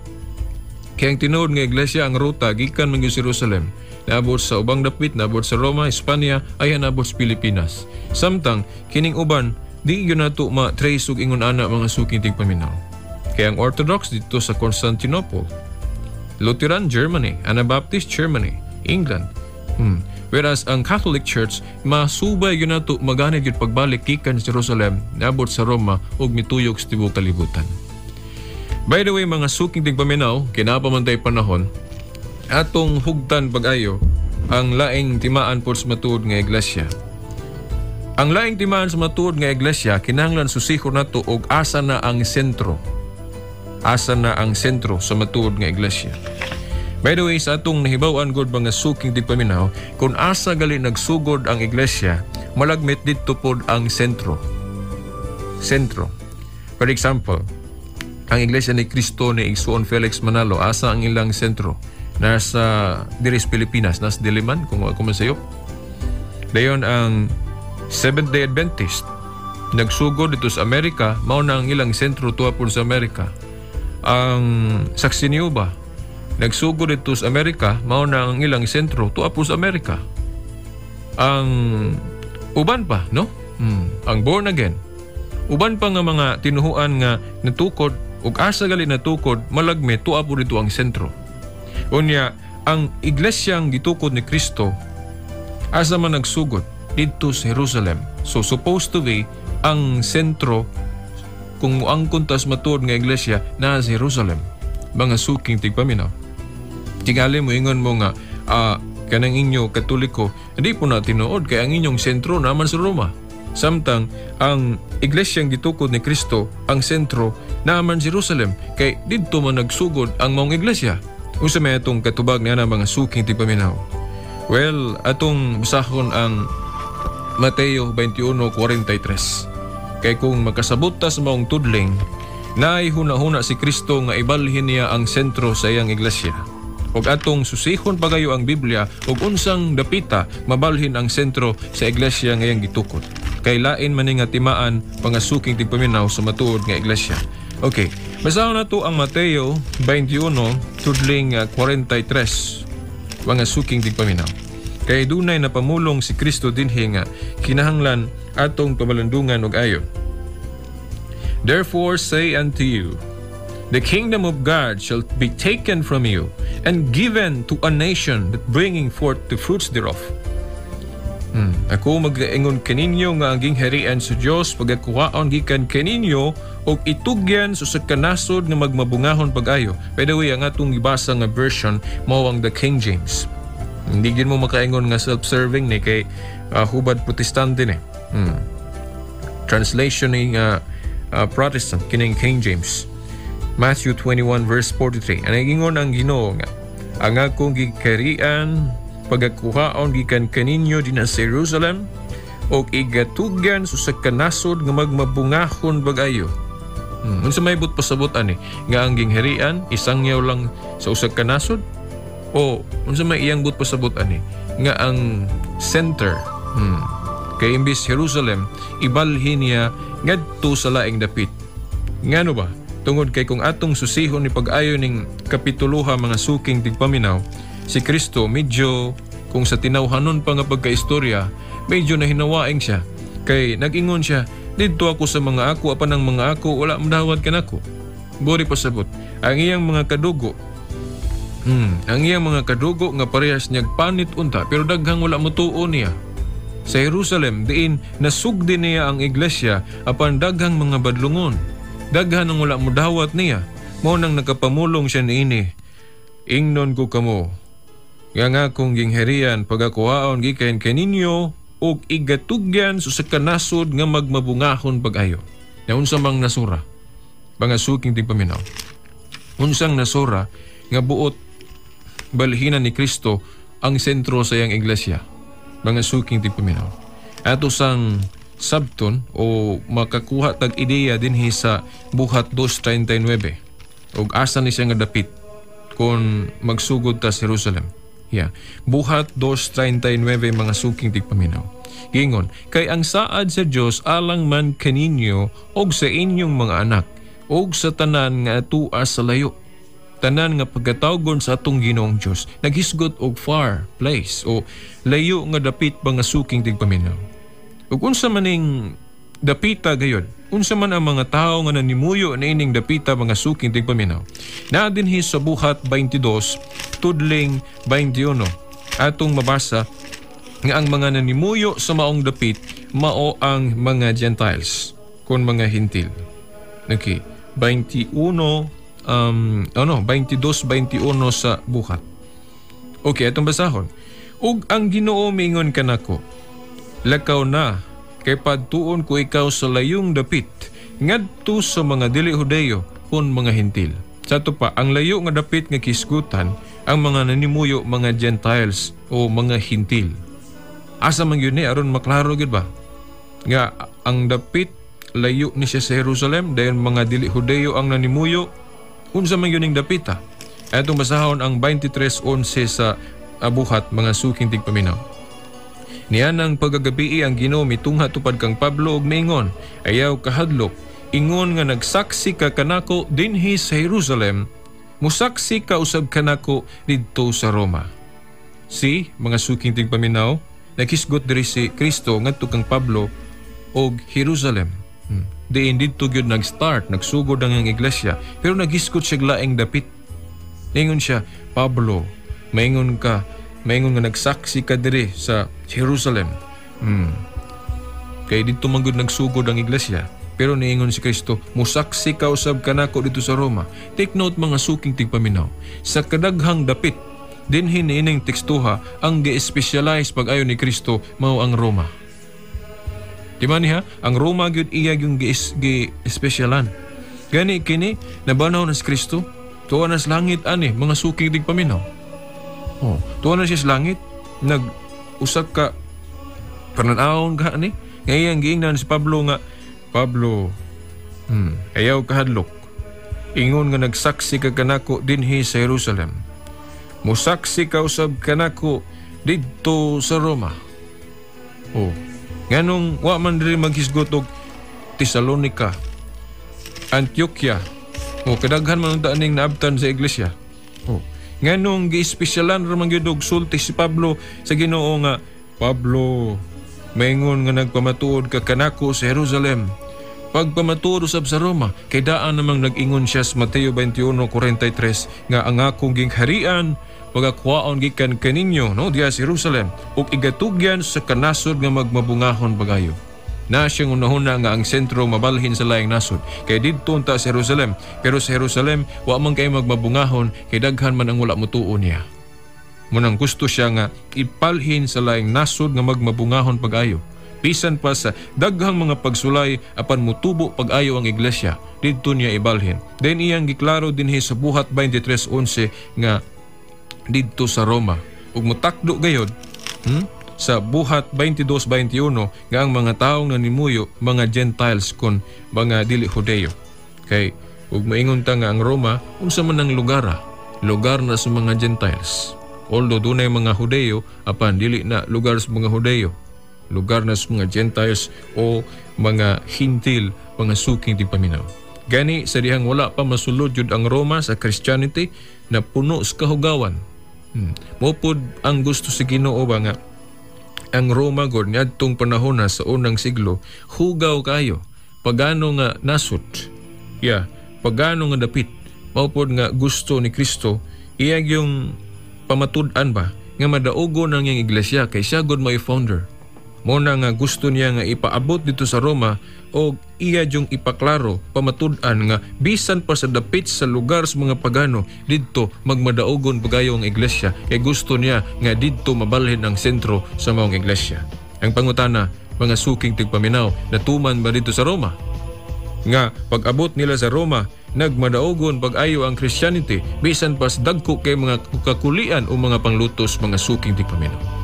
Kaya ang tinuod nga iglesia, ang ruta gikan man gyud sa Jerusalem. Naabot sa ubang dapit, naabot sa Roma, Espanya, ay naabot sa Pilipinas. Samtang kining uban di gyud nato ma-trace og ingon ana, mga suking tigpaminaw. Kaya ang Orthodox dito sa Constantinople, Lutheran Germany, Anabaptist Germany, England. Whereas ang Catholic Church masubay gyud nato maganit gyud pagbalik gikan sa Jerusalem, naabot sa Roma ug mituyok sa tibuok kalibutan. By the way, mga suking tigpaminaw, kinapa man tay panahon, atong hugtan pag-ayo ang laing timaan po sa matuod nga iglesia. Ang laing timaan sa matuod nga iglesia, kinahanglan susihon nato og asa na ang sentro. Asa na ang sentro sa matuod nga iglesia. By the way, sa atong nahibaw-an gud, mga suking tigpaminaw, kung asa gali nagsugod ang iglesia, malagmit didto pod ang sentro. Sentro. For example, ang Iglesia ni Cristo ni Igsuon Felix Manalo, asa ang ilang sentro? Nasa diris Pilipinas, nasa Diliman, kung ako man sayop. Dayon ang Seventh Day Adventist, nagsugod dito sa Amerika, mao na ang ilang sentro tuwa po sa Amerika. Ang Saksi ni Jehovah, nagsugod dito sa Amerika, mao na ang ilang sentro tuwa po sa Amerika. Ang uban pa, no? Ang born again. Uban pa nga mga tinuhuan nga natukod ug asa gali natukod, malagmi tuwa po dito ang sentro. Unya, ang iglesyang gitukod ni Kristo, asa man nagsugod? Didto sa Jerusalem. So supposed to be ang sentro, kung muangkon tas matuod nga iglesia, naa sa Jerusalem. Mga suking tigpaminaw. Tingali mo ingon mo nga kanang inyo Katoliko, hindi po na tinuod kay ang inyong sentro naman sa Roma. Samtang ang iglesyang gitukod ni Kristo, ang sentro naman Jerusalem kay didto man nagsugod ang maong iglesia. Unsa may atong katubag niya mga suking tigpaminaw? Well, atong basahon ang Mateo 21:43. Kay kung makasabot ta sa maong tudling, naay huna-huna si Kristo nga ibalhin niya ang sentro sa iyang iglesia. Ug atong susihon pagayo ang Biblia ug unsang dapita mabalhin ang sentro sa iglesia nga iyang gitukod. Kay lain man nga timaan pangasuking tigpaminaw sa matuod nga iglesia. Okay, basahon nato ang Mateo 21 tudling 43, mga suking tigpaminaw. Kay dunay napamulong si Kristo dinhi nga kinahanglan atong pamalandungan og ayo. "Therefore say unto you, the kingdom of God shall be taken from you and given to a nation that bringing forth the fruits thereof." Ako magaingon kaninyo nga ang gingharian sa Dios pagakuhaon gikan kaninyo og itugyan sa usa ka nasod nga magmabungahon pag-ayo. By the way, ang atong gibasa nga version mao ang the King James. Hindi gid mo makaingon nga self-serving ni kay hubad Protestante ni. Translation ni nga Protestant kining King James. Matthew 21 verse 43. Ang ingon ang Ginoo nga ang akong gikarian pagakuhaon gikan kaninyo dinha sa Jerusalem og igatugyan sa usa ka nasod nga magmabungahon bag-ayo. Unsa may but pasabot ani nga ang gingharian isangyaw lang sa usa ka nasod, o unsa may iyang but pasabot ani nga ang center kay imbis Jerusalem ibalhin niya ngadto sa laing dapit? Ngano ba? Tungod kay kung atong susihon ni pag-ayo ning kapituluha, mga suking tigpaminaw, si Kristo medyo, kung sa tinawhanon pa nga pagkaistorya, medyo nahinawaing siya. Kay nag-ingon siya, "Didto ako sa mga ako apan ang mga ako wala madawat kanako." Buri pasabot, ang iyang mga kadugo nga parehas niyag panit unta, pero daghang wala motuo niya. Sa Jerusalem, diin nasugdi niya ang iglesia, apan daghang mga badlungon. Daghan ang wala modawat niya. Mao nang nakapamulong siya niini. "Ingnon ko kamo, nga nga akong gingharian pagakuhaon gikan kaninyo ug igatugyan sa usa ka nasod nga magmabungahon pag-ayo." Na unsa mang nasura? Mga suking tigpaminaw. Unsang nasura nga buot balhinan ni Kristo ang sentro sa iyang iglesia? Mga suking tigpaminaw. Ato sang sabton o makakuha tag ideya dinhi sa Buhat 2:39 og asa ni siya nga dapit kung magsugod ta sa Jerusalem. Yeah. Buhat 2:39, mga suking tigpaminaw. Gingon, "Kay ang saad sa Dios alang man kaninyo og sa inyong mga anak og sa tanan nga atua sa layo." Tanan nga pagkatawgon sa atong Ginoong Dios naghisgot og far place o layo nga dapit, mga suking tigpaminaw. Ug unsa maning dapita gayod? Unsa man ang mga tawo nga nanimuyo niining dapita, mga suking tigpaminaw? Naa dinhi sa Buhat 22 tudling 21. Atong mabasa nga ang mga nanimuyo sa maong dapit mao ang mga Gentiles kon mga Hintil. Okay, 21, ano, 22:21 sa Buhat. Okay, atong basahon. "Ug ang Ginoo miingon kanako, 'Lakaw na, kay padtuon ko ikaw sa layong dapit ngadto sa mga dili Hudeyo kon mga Hintil.'" Sa ato pa, ang layo nga dapit nga kisgutan Ang mga nanimuyo mga Gentiles o mga Hintil. Asa man gyud ni aron maklaro gyud ba? Nga ang dapit layo ni siya sa Jerusalem dayon mga dili Hudeyo ang nanimuyo. Unsa man gyud ning dapita? Atong basahon ang 23:11 sa Buhat, mga suking tigpaminaw. Nianang pagkagabii ang Ginoo mitungha tupad kang Pablo og miingon, "Ayaw kahadlok, ingon nga nagsaksi ka kanako dinhi sa Jerusalem, musaksi ka usab kanako didto sa Roma." Si mga suking tigpaminaw, naghisgot diri si Kristo ngadto kang Pablo og Jerusalem. Diin didto gyud nag-start, nagsugod ang iyang iglesia, pero naghisgot siya laing dapit. Ningon siya, "Pablo, maingon nga nagsaksi ka diri sa Jerusalem." Kay didto man gud nagsugod ang iglesia. Pero niingon si Kristo, "Musaksi ka usab kanako dito sa Roma." Take note, mga suking tigpaminaw. Sa kadaghang dapit dinhi niining tekstuha, ang gi-specialize pag-ayo ni Kristo mao ang Roma. Di ba niya? Ang Roma gyud iya yung gi-espesyal. Gani kini nabanaw na si Kristo, tuwa na sa langit ani, mga suking tigpaminaw. Oh, tuwa na siya sa langit, nag usa ka pananawon ka ani, nga iyang giingnan si Pablo nga, "Pablo, ayaw kahadlok. Ingon nga nagsaksi ka kanako dinhi sa Jerusalem, musaksi ka usab kanako didto sa Roma." Oh, nganong wa man diri maghisgot og Tesalonica, Antioquia, o kadaghan man unta ning naabtan sa iglesia. Oh, nganong giespesyalan ra man gyud og sulti si Pablo sa Ginoo nga, "Pablo, maingon nga nagpamatuod ka kanako sa Jerusalem, pagpamatuod usab sa Roma"? Kay daan namang nag-ingon siya sa Mateo 21:43 nga ang akong gingharian pagakuhaon gikan kaninyo, no, diya sa Jerusalem ug igatugyan sa kanasod nga magmabungahon pagayo. Na siyang unahuna nga ang sentro mabalhin sa laing nasod. Kay didto unta sa Jerusalem, pero sa Jerusalem wa man kay magmabungahon kay daghan man ang wala motuo niya. Munang gusto siya nga ipalhin sa laing nasod nga magmabungahon pag-ayo. Bisan pa sa daghang mga pagsulay apan mutubo pag-ayo ang iglesia, didto niya ibalhin. Then iyang giklaro dinhi sa Buhat 23:11 nga didto sa Roma. Ug mutakdo gayod sa Buhat 22:21 nga ang mga taong nanimuyo mga Gentiles kon mga dili Hudeyo. Kay ug maingon ta nga ang Roma, unsa man ang lugar ah? Lugar na sa mga Gentiles. Although dunay mga Hudeyo, apan dili na lugar sa mga Hudeyo. Lugar na sa mga Gentiles o mga Hintil, mga suking tigpaminaw. Gani sa dihang wala pa masulod jud ang Roma sa Christianity na puno sa kahugawan. Mopod ang gusto sa Ginoo ba nga ang Roma gud niadtong panahon na sa unang siglo hugaw kayo, pagano nga nasod. Yeah, pagano nga dapit. Mao pod nga gusto ni Kristo iya yung pamatud-an ba nga madaugo ng iyang iglesia kay siya gud may founder. Mo na nga gusto niya nga ipaabot dito sa Roma o iya yung ipaklaro, pamatud-an nga bisan pa sa dapit sa lugar sa mga pagano didto magmadaugon pagayo ang iglesia kay gusto niya nga didto mabalhin ang sentro sa maong iglesia. Ang pangutana, mga suking tigpaminaw, natuman ba dito sa Roma? Nga pag-abot nila sa Roma, nagmadaugon pag-ayo ang Christianity bisan pas dagko kay mga kakulian o mga panglutos, mga suking tigpaminaw?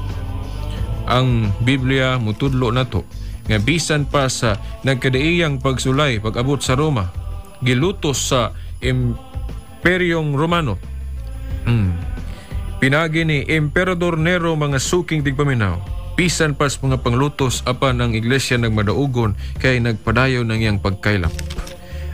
Ang Biblia mutudlo nato nga bisan pa sa nagkadaiyang pagsulay pag-abot sa Roma, gilutos sa Imperyong Romano. Pinagi ni Emperador Nero, mga suking tigpaminaw. Bisan pas mga panglutos apan ang iglesia nagmadaugon kay nagpadayon ng iyang pagkaylap.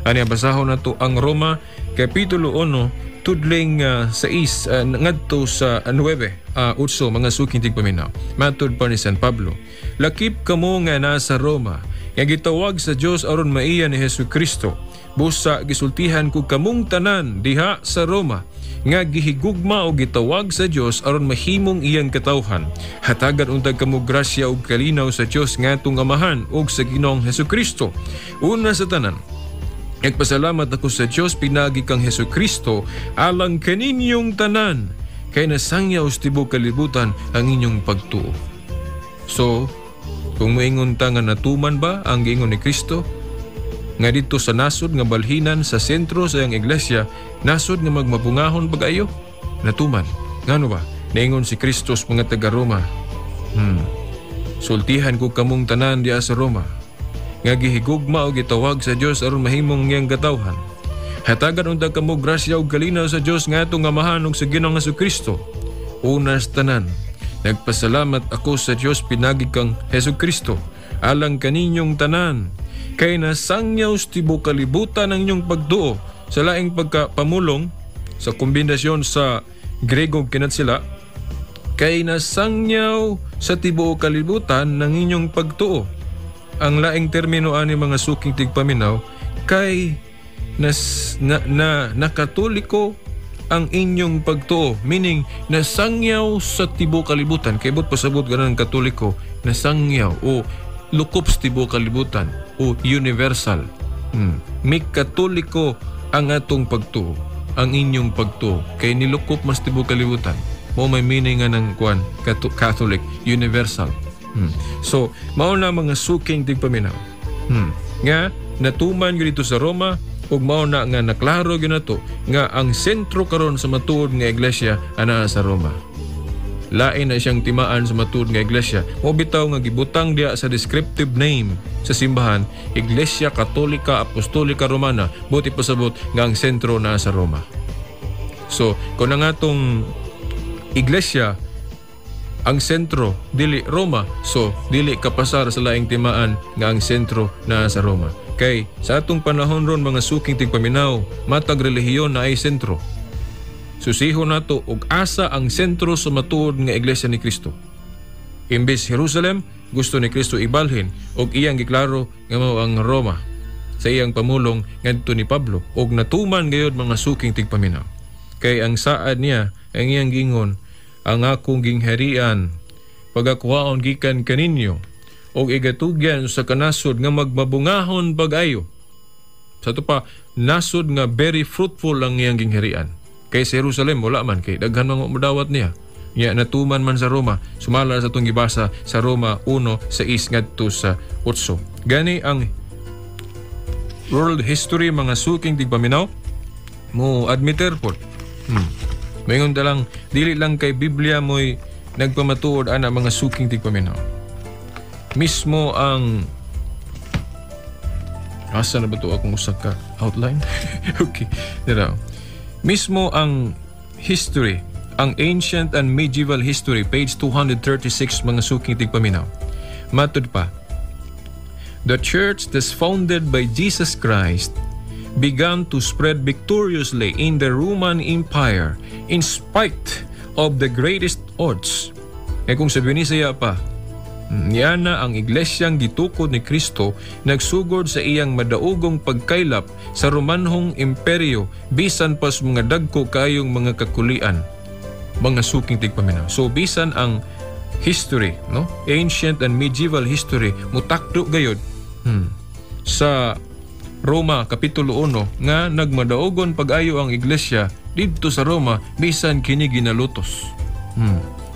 Ani basahon nato ang Roma Kapitulo 1 tudling 6 ngadto sa 9, 8, mga suking tigpaminaw. Matud pa ni San Pablo, "Lakip kamo nga nasa Roma, nga gitawag sa Dios aron maiya ni Hesus Kristo. Busa gisultihan ko kamong tanan diha sa Roma nga gihigugma o gitawag sa Dios aron mahimong iyang katawhan. Hatagan untag kamo grasya ug kalinaw sa Dios nga atong Amahan ug sa Ginoong Hesus Kristo. Una sa tanan, nagpasalamat ako sa Dios pinagi kang Hesus Kristo alang kaninyong tanan kay nasangyaw sa tibuok kalibutan ang inyong pagtuo." So, kung moingon ta nga natuman ba ang giingon ni Kristo nga didto sa nasod nga balhinan sa sentro sa iyang iglesia, nasod nga magmabungahon pag-ayo? Natuman. Ngano ba? Naingon si Kristo sa mga taga Roma. "Sultihan ko kamong tanan diya sa Roma nga gihigugma o gitawag sa Dios aron mahimong ngiyang katawhan. Hatagan unta kamo grasya ug kalinaw sa Dios nga atong Amahan ug sa Ginoong Kristo. Una sa tanan, nagpasalamat ako sa Dios pinagi kang Hesus Kristo alang kaninyong tanan, kay nasangyaw sa tibuok kalibutan ang inyong pagtuo." Sa laing pagkapamulong sa kombinasyon sa Grego kinatsila, kay nasangyaw sa tibuok kalibutan ng inyong pagtuo. Ang laing termino ani, mga suking tigpaminaw, kay nas, na, na nakatoliko ang inyong pagtuo, meaning nasangyaw sa tibuok kalibutan. Kay buot pasabot ganan Katoliko, nasangyaw o lukop sa tibuok kalibutan o universal. May Katoliko ang atong pagtuo, ang inyong pagtuo kay nilukop mas tibuok kalibutan mo. May meaning nga ng kuan, Catholic, universal. So mao na, mga suking tigpaminaw, nga natuman gyud dito sa Roma ug mao na nga naklaro gyud nato nga ang sentro karon sa matuod nga iglesia anaa sa Roma. Lain na siyang timaan sa matuod nga iglesia. Mo bitaw nga gibutang diya sa descriptive name sa simbahan, Iglesia Katolika Apostolika Romana, buot pasabot nga ang sentro naa sa Roma. So, kung ang atong iglesia ang sentro dili Roma, so dili kapasar sa laing timaan nga ang sentro naa sa Roma. Kay sa atong panahon ron, mga suking tigpaminaw, matag relihiyon naay sentro. Susiho nato og asa ang sentro sa matuod nga Iglesia ni Kristo. Imbes Jerusalem, gusto ni Kristo ibalhin og iyang giklaro nga mao ang Roma sa iyang pamulong ngadto ni Pablo, og natuman gayod, mga suking tigpaminaw. Kay ang saad niya, ang iyang gingon, "Ang akong gingharian pagakuhaon gikan kaninyo og igatugyan sa kanasod nga magmabungahon pag-ayo." Sa ato pa, nasod nga very fruitful ang iyang gingharian. Kay sa Jerusalem wala man, kay daghan mga mudawat niya. Nya natuman man sa Roma sumala sa atong gibasa sa Roma 1:6 ngadto sa 8. Gani ang world history, mga suking tigpaminaw, mo admitter pod. Mayngon ta lang, dili lang kay Biblia mo'y nagpamatuod ana, mga suking tigpaminaw. Mismo ang, asa na ba to akong usa ka outline? Okay, dira. Mismo ang history, ang ancient and medieval history, page 236, mga suking tigpaminaw. Matud pa, "The church that's founded by Jesus Christ began to spread victoriously in the Roman Empire in spite of the greatest odds." Eh kung sa Binisaya pa, niya na ang iglesyang gitukod ni Kristo nagsugod sa iyang madaugong pagkaylap sa Romanhong Imperyo bisan pas mga dagko kayong mga kakulian, mga suking tigpaminaw. So bisan ang history, no? Ancient and medieval history mutakdo gayod sa Roma Kapitulo 1 nga nagmadaugon pag-ayo ang iglesia didto sa Roma bisan kini ginalutos.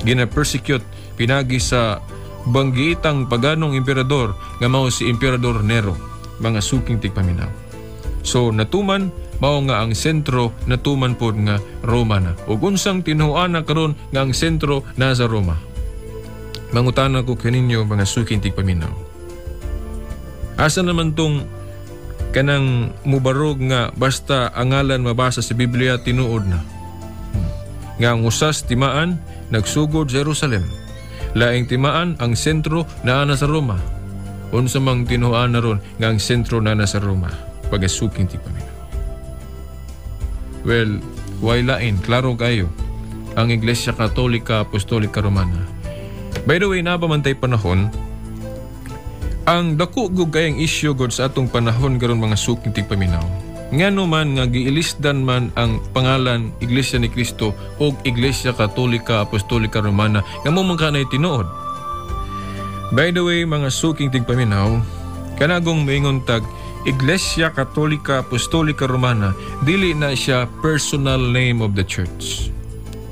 Gina-persecute pinagi sa banggiitang paganong emperador nga mao si Emperador Nero, mga suking tigpaminaw. So natuman mao nga ang sentro natuman pod nga Roma na. Ug unsang tinuoan na karon nga ang sentro nasa Roma? Mangutana ko kaninyo, mga suking tigpaminaw. Asa naman tong kanang mubarog nga basta ang ngalan mabasa sa Biblia tinuod na? Nga ang usas timaan nagsugod sa Jerusalem. Laing timaan, ang sentro naa na sa Roma. Unsa mang tinuoan na ron nga ang sentro naa na sa Roma? Pagasuking tigpaminaw. Well, way lain, klaro kayo. Ang Iglesia Katolika Apostolika Romana. By the way, naa pa man tay panahon, ang dako gud kayang issue god sa atong panahon karon, mga suking tigpaminaw. Ngano man nga giilisdan man ang pangalan Iglesia ni Cristo o Iglesia Katolika Apostolika Romana nga mo man kanay tinuod? By the way, mga suking tigpaminaw, kanagong maingon tag Iglesia Katolika Apostolika Romana, dili na siya personal name of the church.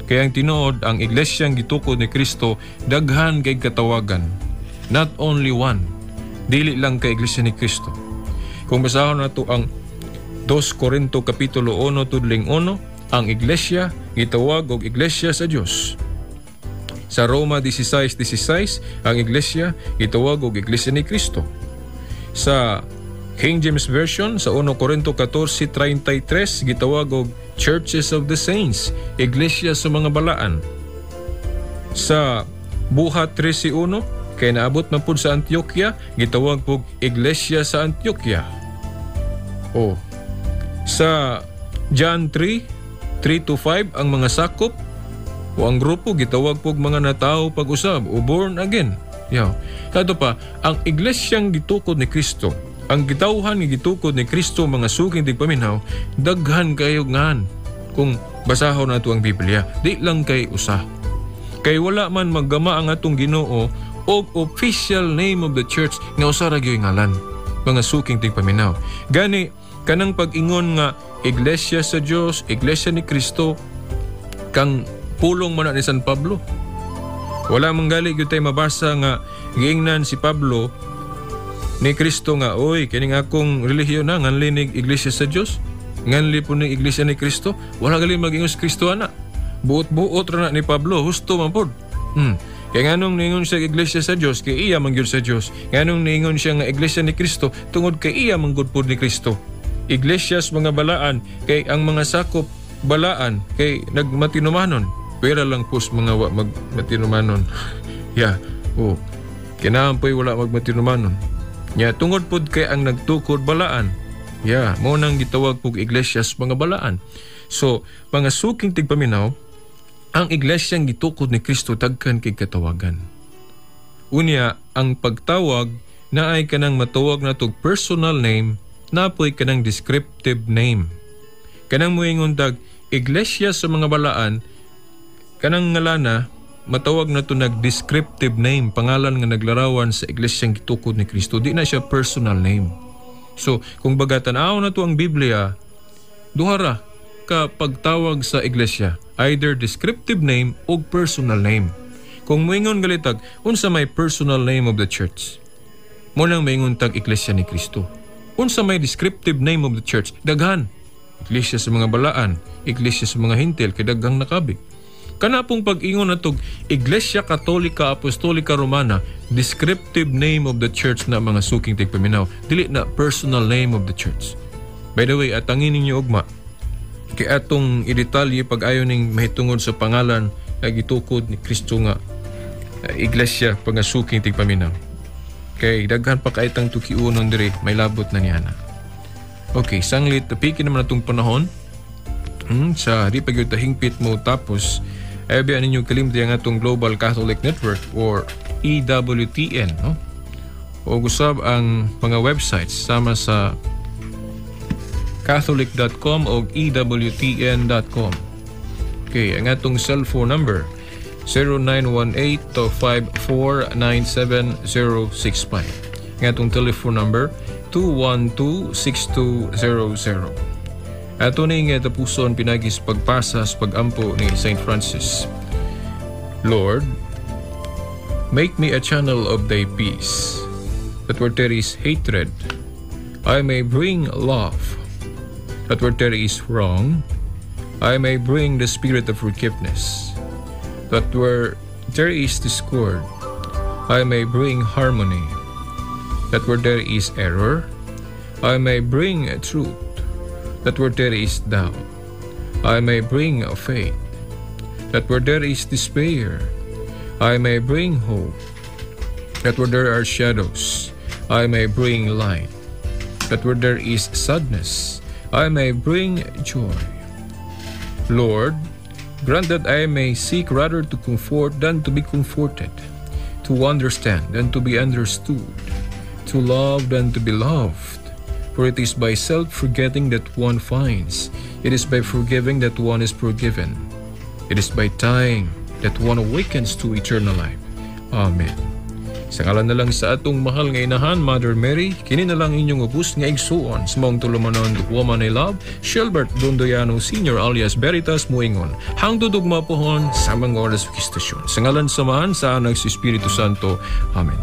Kaya ang tinuod, ang iglesyang gitukod ni Kristo daghan kay katawagan. Not only one. Dili lang kay Iglesia ni Kristo. Kung basahon nato ang 2 Corinto Kapitulo 1 tudling 1, ang iglesia gitawag og iglesia sa Dios. Sa Roma 16:16, ang iglesia gitawag og iglesia ni Kristo. Sa King James Version, sa 1 Corinto 14:33, gitawag og Churches of the Saints, iglesia sa mga balaan. Sa Buhat 13:1, kay naabot man pud sa Antioquia, gitawag pug iglesia sa Antioquia. O sa John 3:3-5, ang mga sakop o ang grupo gitawag pug mga natawo pag-usab o born again. Yaw. Kato pa, ang iglesyang gitukod ni Kristo, ang gitawhan nga gitukod ni Kristo, mga suking tigpaminaw, daghan kayo ngan kung basahon nato ang Biblia. Di lang kay usa. Kay wala man maggama ang atong Ginoo og official name of the church nga usa ra gyud ngalan, mga suking tigpaminaw. Gani kanang pag-ingon nga iglesia sa Dios, iglesia ni Kristo, kang pulong man na ni San Pablo. Wala man gali gyud tay mabasa nga giingnan si Pablo ni Kristo nga, "Oy, kining akong relihiyon na nganli nig iglesia sa Dios, nganli po ni iglesia ni Kristo." Wala gali mag-ingon si Kristo ana. Buot-buot ra na ni Pablo, husto man pod. Kay nganong niingon siya iglesia sa Dios? Kay iya man gyud sa Dios. Nganong niingon siya nga iglesia ni Kristo? Tungod kay iya man gud pod ni Kristo. Iglesias mga balaan kay ang mga sakop balaan kay nagmatinumanon. Pwera lang pos mga wa magmatinumanon. Yeah. Oh. Kinahanglan po'y wala magmatinumanon. Nya tungod pod kay ang nagtukod balaan. Yeah, mo nang gitawag pug iglesias mga balaan. So, mga suking tigpaminaw, ang iglesyang gitukod ni Kristo daghan kay katawagan. Unya, ang pagtawag naay kanang matawag natog personal name, napoy kanang descriptive name. Kanang moingon tag iglesia sa mga balaan, kanang ngalana matawag na to nag descriptive name, pangalan nga naglarawan sa iglesyang gitukod ni Kristo. Di na siya personal name. So, kung baga tan-aw na to ang Biblia, duha ra ka pagtawag sa iglesia, either descriptive name o personal name. Kung moingon galitag, unsa may personal name of the church? Mo nang maingon tag iglesia ni Kristo. Unsa may descriptive name of the church? Daghan. Iglesia sa mga balaan, iglesia sa mga Hentil, kay daghang nakabig. Kana pong pag-ingon natog Iglesia Katolika Apostolika Romana, descriptive name of the church na, mga suking tigpaminaw, dili na personal name of the church. By the way, atangin ninyo ugma kay atong idetalye pag-ayo ning mahitungod sa pangalan nga gitukod ni Kristo nga iglesia, mga suking tigpaminaw. Kay daghan pa kay tang tukiunon diri, may labot na niya na. Okay, sanglit tapikin naman atong panahon. Sa di pa gyud ta hingpit mo tapos, ay biya ninyo kalimti ang atong Global Catholic Network or EWTN, no? O gusab ang mga websites sama sa catholic.com o ewtn.com. Okay, ang atong cellphone number 0918-5497065. Ang atong telephone number 212-6200. Ato ning tapuson pinagi sa pagpasa sa pagampo ni St. Francis. Lord, make me a channel of thy peace, that where there is hatred, I may bring love, that where there is wrong, I may bring the spirit of forgiveness, that where there is discord, I may bring harmony, that where there is error, I may bring truth, that where there is doubt, I may bring faith, that where there is despair, I may bring hope, that where there are shadows, I may bring light, that where there is sadness, I may bring joy. Lord, grant that I may seek rather to comfort than to be comforted, to understand than to be understood, to love than to be loved. For it is by self-forgetting that one finds. It is by forgiving that one is forgiven. It is by dying that one awakens to eternal life. Amen. Sa ngalan na lang sa atong mahal nga inahan, Mother Mary, kini na lang inyong ubos nga igsuon sa maong tulumanon, the woman I love, Shelbert Dondoyano Sr. alias Veritas Muingon. Hangtod ugma pohon sa mga oras ug istasyon. Sa ngalan sa Amahan, sa Anak, sa Espiritu Santo. Amen.